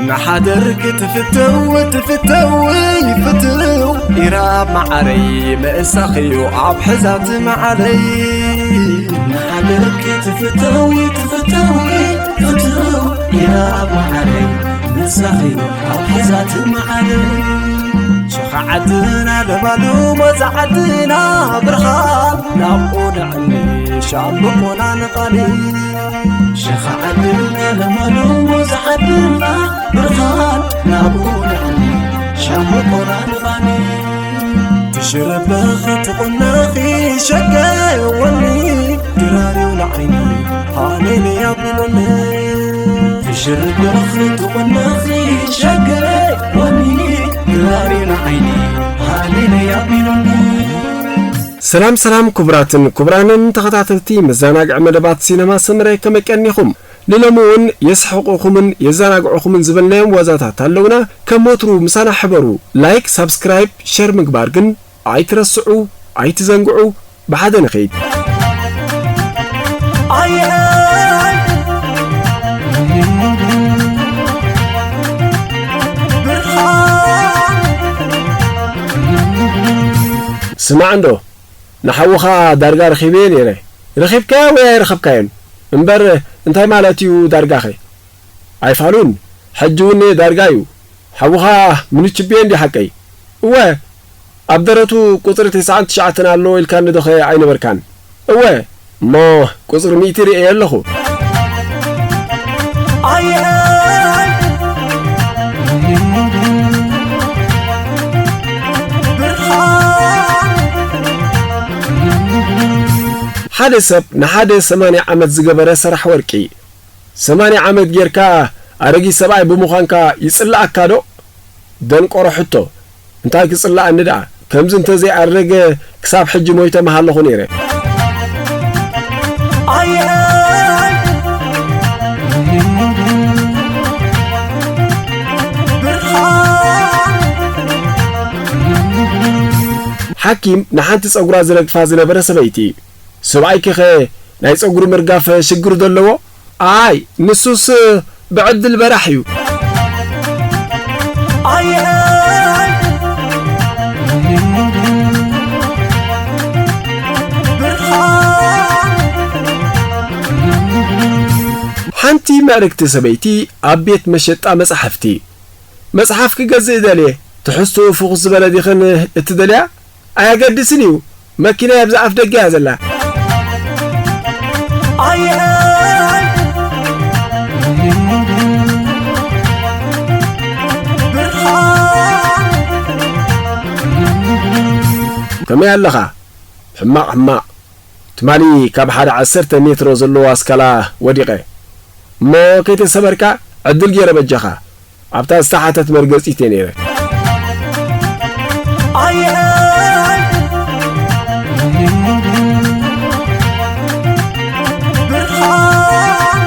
ንሓደር ክትፍተው ትፍተው ፍትው ኢራብ መዓረይ ምእሳኽዮ ኣብ ሕዛት መዓረይ። ንሓደር ክትፍተው ትፍተው ፍትው ኢራብ መዓረይ ምእሳኽዮ ኣብ ሕዛት መዓረይ። ሸኻ ዓድና ለማሉ ሞዛ ዓድና ብርሃን ናብኡ ንዕኒ ሻምብቆና ንቐኒ። ሸኻ ዓድና ለማሉ ሞዛ ዓድና ብርሃን ናብኡ ንዕኒ ሻምብቆና ንቐኒ። ትሽረበኺ ትቑነኺ ሸገወኒ ድራርዮ ንዓይኒ ሃሌሉያ ቢሎኒ። ትሽርበኺ ትቑነኺ ሸገወኒ ድራርዮ ንዓይኒ ሃሌሉያ ቢሎኒ። ሰላም ሰላም ክቡራትን ክቡራንን ተኸታተልቲ መዘናግዒ መደባት ሲነማ ሰመረ ከመይ ቀኒኹም? ንሎሚ እውን የስሕቑኹምን የዘናግዑኹምን ዝበልናዮም ዋዛታት ኣለውና። ከም ወትሩ ምሳና ሕበሩ። ላይክ፣ ሳብስክራይብ፣ ሸር ምግባር ግን ኣይትረስዑ፣ ኣይትዘንግዑ። ብሓደ ንኸይድ። ኣየ ብርሃን ስማዕ እንዶ፣ ንሓውኻ ዳርጋ ረኺበዮ ነይረ። ረኺብካዮ ወይ ኣይረኸብካዮን? እምበር እንታይ ማለት እዩ ዳርጋኸ? ኣይፋሉን፣ ሕጂ እውን ዳርጋ እዩ። ሓውኻ ምንችብዮ እንዲ ሓቀይ? እወ፣ ኣብ ደረቱ ቁጽሪ ተስዓን ትሽዓተን ኣሎ ኢልካኒ ዶኸ ኣይነበርካን? እወ፣ እሞ ቁጽሪ ሚእቲ ርእየ ኣለኹ። ኣየ ብርሃን። ሓደ ሰብ ንሓደ ሰማንያ ዓመት ዝገበረ ሰራሕ ወርቂ፣ ሰማንያ ዓመት ጌርካ ኣረጊት ሰብኣይ ብምዃንካ ይጽልኣካ ዶ? ደንቆሮ ሕቶ። እንታይ ክጽልኣኒ ደኣ? ከምዚ እንተዘይኣረገ ክሳብ ሕጂ ሞይተ ምሃለኹ ነይረ። ኣየ ብርሃን። ሓኪም ንሓንቲ ጸጉራ ዝረግፋ ዝነበረ ሰበይቲ፣ ሰብኣይኪኸ ናይ ጸጉሪ ምርጋፍ ሽግር ዶ ኣለዎ? ኣይ፣ ንሱስ ብዕድል በራሕ እዩ። ኣየ ብርሃን። ሓንቲ ምዕርግቲ ሰበይቲ ኣብ ቤት መሸጣ መጻሕፍቲ፣ መጽሓፍ ክገዝእ ደልየ፣ ትሕዝትኡ ፍኹስ ዝበለ ዲኽን እትደልያ? ኣየገድስን እዩ። መኪናይ ኣብዛ ኣፍ ደገ እያ ዘላ። ኣየ ብርሃን። ከመይ ኣለኻ? ሕማቕ፣ ሕማቕ። ትማሊ ካብ ሓደ ዓሰርተ ሜትሮ ዘለዎ ኣስካላ ወዲቐ። እሞ ከይተሰበርካ ዕድል ገይረ በጃኻ። ኣብታ ዝተሓተት መርገጺት እየ ነይረ። ኣየ ብርሃን።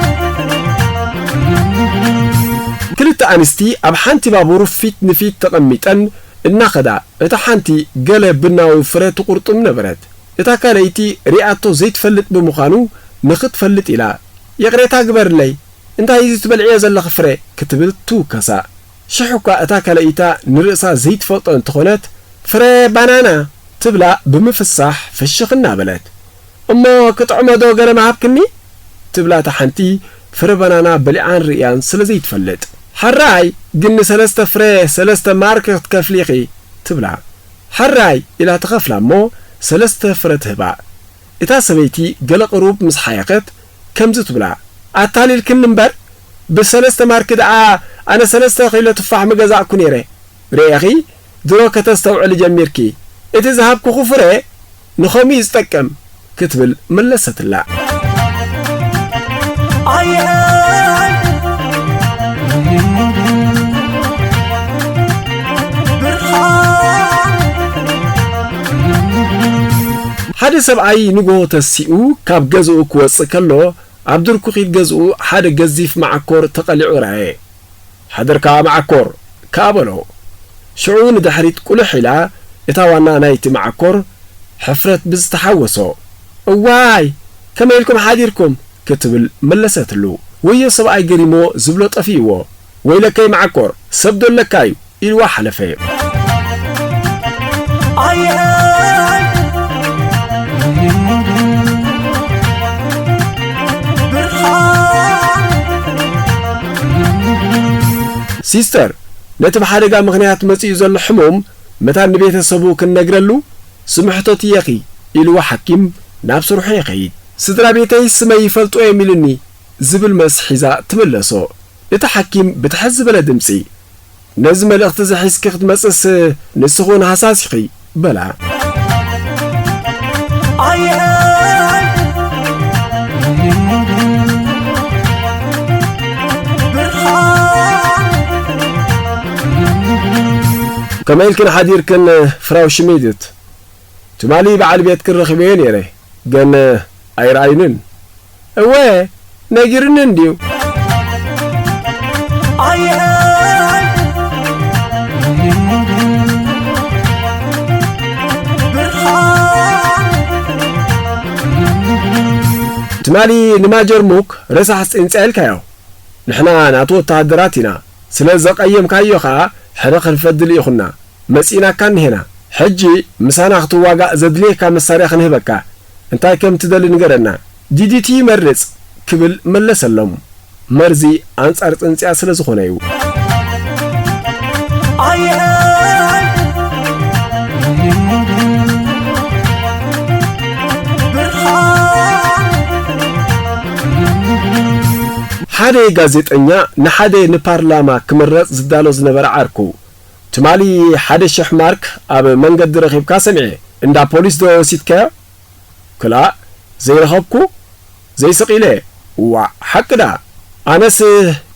ክልተ ኣንስቲ ኣብ ሓንቲ ባቡር ፊት ንፊት ተቐሚጠን እናኸዳ፣ እታ ሓንቲ ገለ ቡናዊ ፍረ ትቑርጥም ነበረት። እታ ካልኣይቲ ሪኣቶ ዘይትፈልጥ ብምዃኑ፣ ንኽትፈልጥ ኢላ፣ "ይቕሬታ ግበርለይ፣ እንታይ እዩ እዚ ትበልዕዮ ዘለኺ ፍረ?" ክትብል ትውከሳ። ሽሕ እኳ እታ ካልኣይታ ንርእሳ ዘይትፈልጦ እንተኾነት፣ "ፍረ ባናና" ትብላ ብምፍሳሕ ፍሽኽ እናበለት። "እሞ ክጥዕሞ ዶ ገለ ምሃብክኒ?" ትብላ እታ ሓንቲ ፍረ ባናና በሊዓን ርእያን ስለ ዘይትፈልጥ። "ሕራይ፣ ግን ንሰለስተ ፍረ ሰለስተ ማርክ ክትከፍሊ ኢኺ" ትብላ። "ሕራይ" ኢላ ትኸፍላ እሞ ሰለስተ ፍረ ትህባ። እታ ሰበይቲ ገለ ቅሩብ ምስ ሓየኸት ከምዚ ትብላ፣ "ኣታሊልክኒ እምበር፣ ብሰለስተ ማርክ ደኣ ኣነ ሰለስተ ኪሎ ቱፋሕ ምገዛእኩ ነይረ። ርኤኺ፣ ድሮ ከተስተውዕሊ ጀሚርኪ። እቲ ዝሃብኩኺ ፍረ ንኸምኡ እዩ ዝጠቅም" ክትብል መለሰትላ። ኣየ ብርሃን። ሓደ ሰብኣይ ንግሆ ተሲኡ ካብ ገዝኡ ክወጽእ ከሎ፣ ኣብ ድርኩኺት ገዝኡ ሓደ ገዚፍ መዓኮር ተቐሊዑ ረኣየ። "ሓደርካ መዓኮር" ከኣ በሎ። ሽዑ ንድሕሪት ቁልሕ ኢላ እታ ዋና ናይቲ መዓኮር ሕፍረት ብዝተሓወሶ፣ "እዋይ፣ ከመይ ኢልኩም ሓዲርኩም?" ክትብል መለሰትሉ። ወዮ ሰብኣይ ገሪሞ ዝብሎ ጠፊእዎ። "ወይለከይ መዓኮር፣ ሰብ ዶ ኣለካ እዩ?" ኢልዋ ሓለፈ። ኣየይ! ብርሃን! ሲስተር፣ ነቲ ብሓደጋ ምኽንያት መጺኡ ዘሎ ሕሙም መታን ንቤተሰቡ ክንነግረሉ ስምሕቶ ትየኺ፣ ኢልዋ ሓኪም ናብ ስርሑ ይኸይድ። ስድራ ቤተይ ስመይ ይፈልጡ እዮም ኢሉኒ፣ ዝብል መልሲ ሒዛ ትምለሶ። እቲ ሓኪም ብትሕት ዝበለ ድምጺ፣ "ነዚ መልእኽቲ እዚ ሒዝኪ ክትመጽእስ ንስኺ እውን ሃሳስ ኢኺ" በላ። ኣየይ! ብርሃን! ከመይ ኢልክን ሓዲርክን ፍራው ሽሚድት? ትማሊ በዓል ቤትክን ረኺበዮ ነይረ፣ ግን ኣይረኣዩንን። እወ፣ ነጊሩኒ እንድዩ። ኣየይ! ብርሃን! ትማሊ ንማጀር ሙክ ረሳሕ ጽንጽያ ኢልካዮ። ንሕና ናቱ ወተሃደራት ኢና። ስለ ዘቐየምካዮ ኸኣ ሕነ ክንፈዲ ልኢኹና። መጺእናካ እኒሄና። ሕጂ ምሳና ክትዋጋእ ዘድልየካ መሳርያ ክንህበካ። እንታይ ከም ትደሊ ንገረና። ዲዲቲ ይመርጽ፣ ክብል መለሰሎም። መርዚ ኣንጻር ጽንጽያ ስለ ዝኾነ እዩ። ኣየይ! ብርሃን! ሓደ ጋዜጠኛ ንሓደ ንፓርላማ ክምረጽ ዝዳሎ ዝነበረ ዓርኩ፣ ትማሊ ሓደ ሽሕ ማርክ ኣብ መንገዲ ረኺብካ ሰሚዐ። እንዳ ፖሊስ ዶ ወሲድካዮ? ክላእ፣ ዘይረኸብኩ፣ ዘይስቕ ኢለ። ዋዕ፣ ሓቂ ደኣ። ኣነስ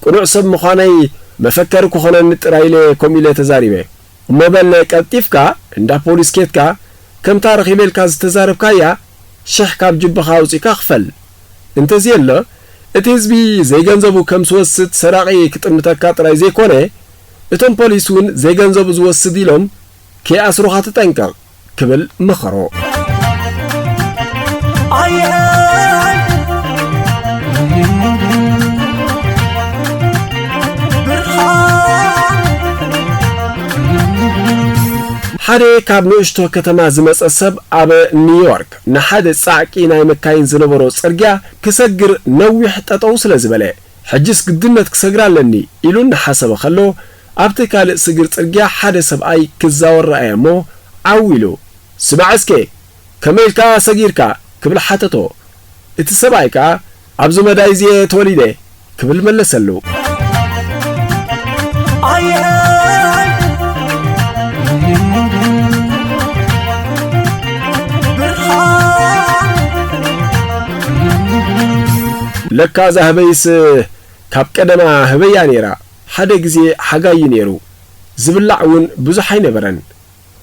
ቅኑዕ ሰብ ምዃነይ መፈከሪ ክኾነኒ ጥራይ ኢለ ከምኡ ኢለ ተዛሪበ። እሞ በል ቀልጢፍካ እንዳ ፖሊስ ኬድካ፣ ከምታ ረኺበ ኢልካ ዝተዛረብካያ ሽሕ ካብ ጅብኻ ኣውጺእካ ክፈል። እንተዝየሎ፣ እቲ ህዝቢ ዘይገንዘቡ ከም ዝወስድ ሰራቒ ክጥምተካ ጥራይ ዘይኮነ፣ እቶም ፖሊስ እውን ዘይገንዘቡ ዝወስድ ኢሎም ከይኣስሩኻ ተጠንቀቕ ክብል መኸሮ። ኣየይ! ብርሃን! ሓደ ካብ ንእሽቶ ከተማ ዝመጸ ሰብ ኣብ ኒውዮርክ ንሓደ ጻዕቂ ናይ መካይን ዝነበሮ ጽርግያ ክሰግር ነዊሕ ጠጠው ስለ ዝበለ፣ "ሕጅስ ግድነት ክሰግር ኣለኒ" ኢሉ እናሓሰበ ከሎ፣ ኣብቲ ካልእ ስግር ጽርግያ ሓደ ሰብኣይ ክዛወር ረኣየ እሞ ዓው ኢሉ፣ "ስማዕ እስከ፣ ከመይ ኢልካ ሰጊርካ?" ክብል ሓተቶ። እቲ ሰብኣይ ከኣ፣ "ኣብዚ መዳይ እዚ እየ ተወሊደ" ክብል መለሰሉ። ኣየይ! ብርሃን! ለካ እዛ ህበይስ ካብ ቀደማ ህበይ እያ ነይራ። ሓደ ግዜ ሓጋይ እዩ ነይሩ። ዝብላዕ እውን ብዙሕ ኣይነበረን።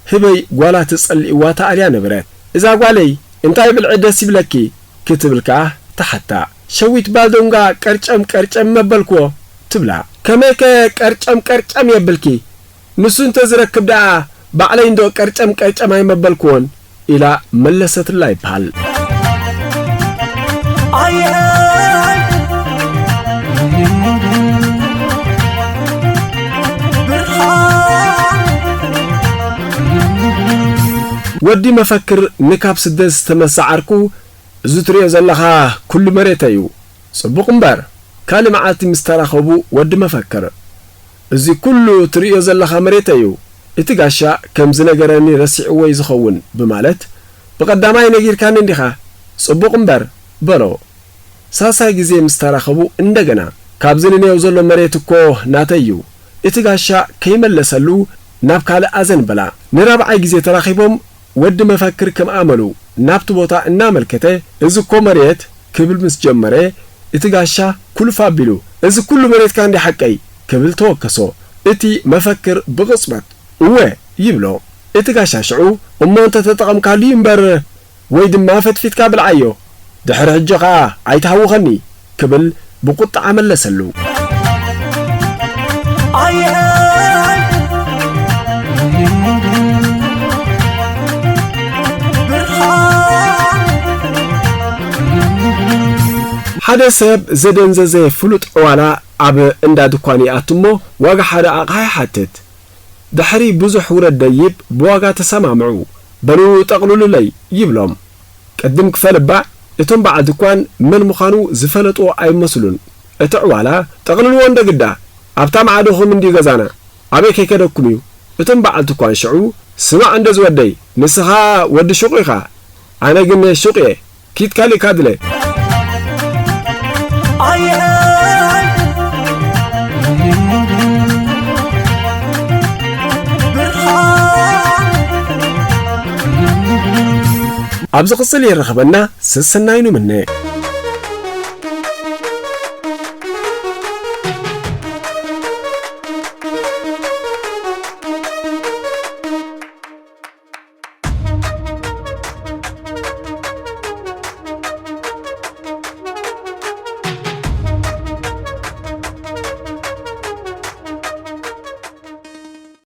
ህበይ ጓላ ትጸልእዋ ተኣልያ ነበረት። "እዛ ጓለይ፣ እንታይ ብልዒ ደስ ይብለኪ?" ክትብል ከኣ ትሓታ። "ሸዊት ባልዶንጋ ቀርጨም ቀርጨም መበልክዎ" ትብላ። "ከመይከ ቀርጨም ቀርጨም የብልኪ? ንሱ እንተ ዝረክብ ደኣ ባዕለይ እንዶ ቀርጨም ቀርጨም ኣይመበልክዎን?" ኢላ መለሰትላ ይበሃል። ኣየይ! ብርሃን! ወዲ መፈክር ንካብ ስደት ዝተመልሰ ዓርኩ፣ "እዚ ትሪኦ ዘለኻ ኩሉ መሬተይ እዩ። ጽቡቕ እምበር፣ ካልእ መዓልቲ ምስ ተራኸቡ ወዲ መፈክር፣ እዚ ኩሉ ትርእዮ ዘለኻ መሬተይ እዩ። እቲ ጋሻ ከም ዝነገረኒ ረሲዕዎ እዩ ዝኸውን" ብማለት፣ "ብቐዳማይ ነጊርካኒ እንዲኻ፣ ጽቡቕ እምበር" በሎ። ሳልሳይ ግዜ ምስ ተራኸቡ እንደገና፣ "ካብዚ ንኔው ዘሎ መሬት እኮ ናተይ እዩ። እቲ ጋሻ ከይመለሰሉ ናብ ካልእ ኣዘንበላ። ንራብዓይ ግዜ ተራኺቦም ወዲ መፈክር ከም ኣመሉ ናብቲ ቦታ እናመልከተ፣ "እዚ እኮ መሬት" ክብል ምስ ጀመረ፣ እቲ ጋሻ ኩልፍ ኣቢሉ፣ "እዚ ኩሉ መሬትካ እንዲ ሓቀይ?" ክብል ተወከሶ። እቲ መፈክር ብቕጽበት "እወ" ይብሎ። እቲ ጋሻ ሽዑ፣ "እሞ እንተ ተጠቐምካሉ እዩ እምበር፣ ወይ ድማ ፈትፊትካ ብልዓዮ፣ ድሕሪ ሕጂ ኸኣ ኣይትሃውኸኒ" ክብል ብቁጥዓ መለሰሉ። ኣየይ! ብርሃን! ሓደ ሰብ ዘደንዘዘ ፍሉጥ ዕዋላ ኣብ እንዳ ድኳን ይኣቱ እሞ ዋጋ ሓደ ኣቕሓ ይሓትት። ድሕሪ ብዙሕ ውረድ ደይብ ብዋጋ ተሰማምዑ። በሉ ጠቕልሉለይ ይብሎም። ቅድም ክፈል እባ እቶም በዓል ድኳን መን ምዃኑ ዝፈለጥዎ ኣይመስሉን። እቲ ዕዋላ ጠቕልልዎ እንዶ ግዳ ኣብታ ማዕዶኹም እንድዩ ገዛና። ኣበይ ከይከደኩም እዩ? እቶም በዓል ድኳን ሽዑ ስማዕ እንዶ ዝወደይ ንስኻ ወዲ ሹቕ ኢኻ። ኣነ ግን ሹቕ እየ። ኪድ ካሊእ ካድለ። ኣብ ዝቕጽል የራኽበና ሰሰናዩ ንምነ።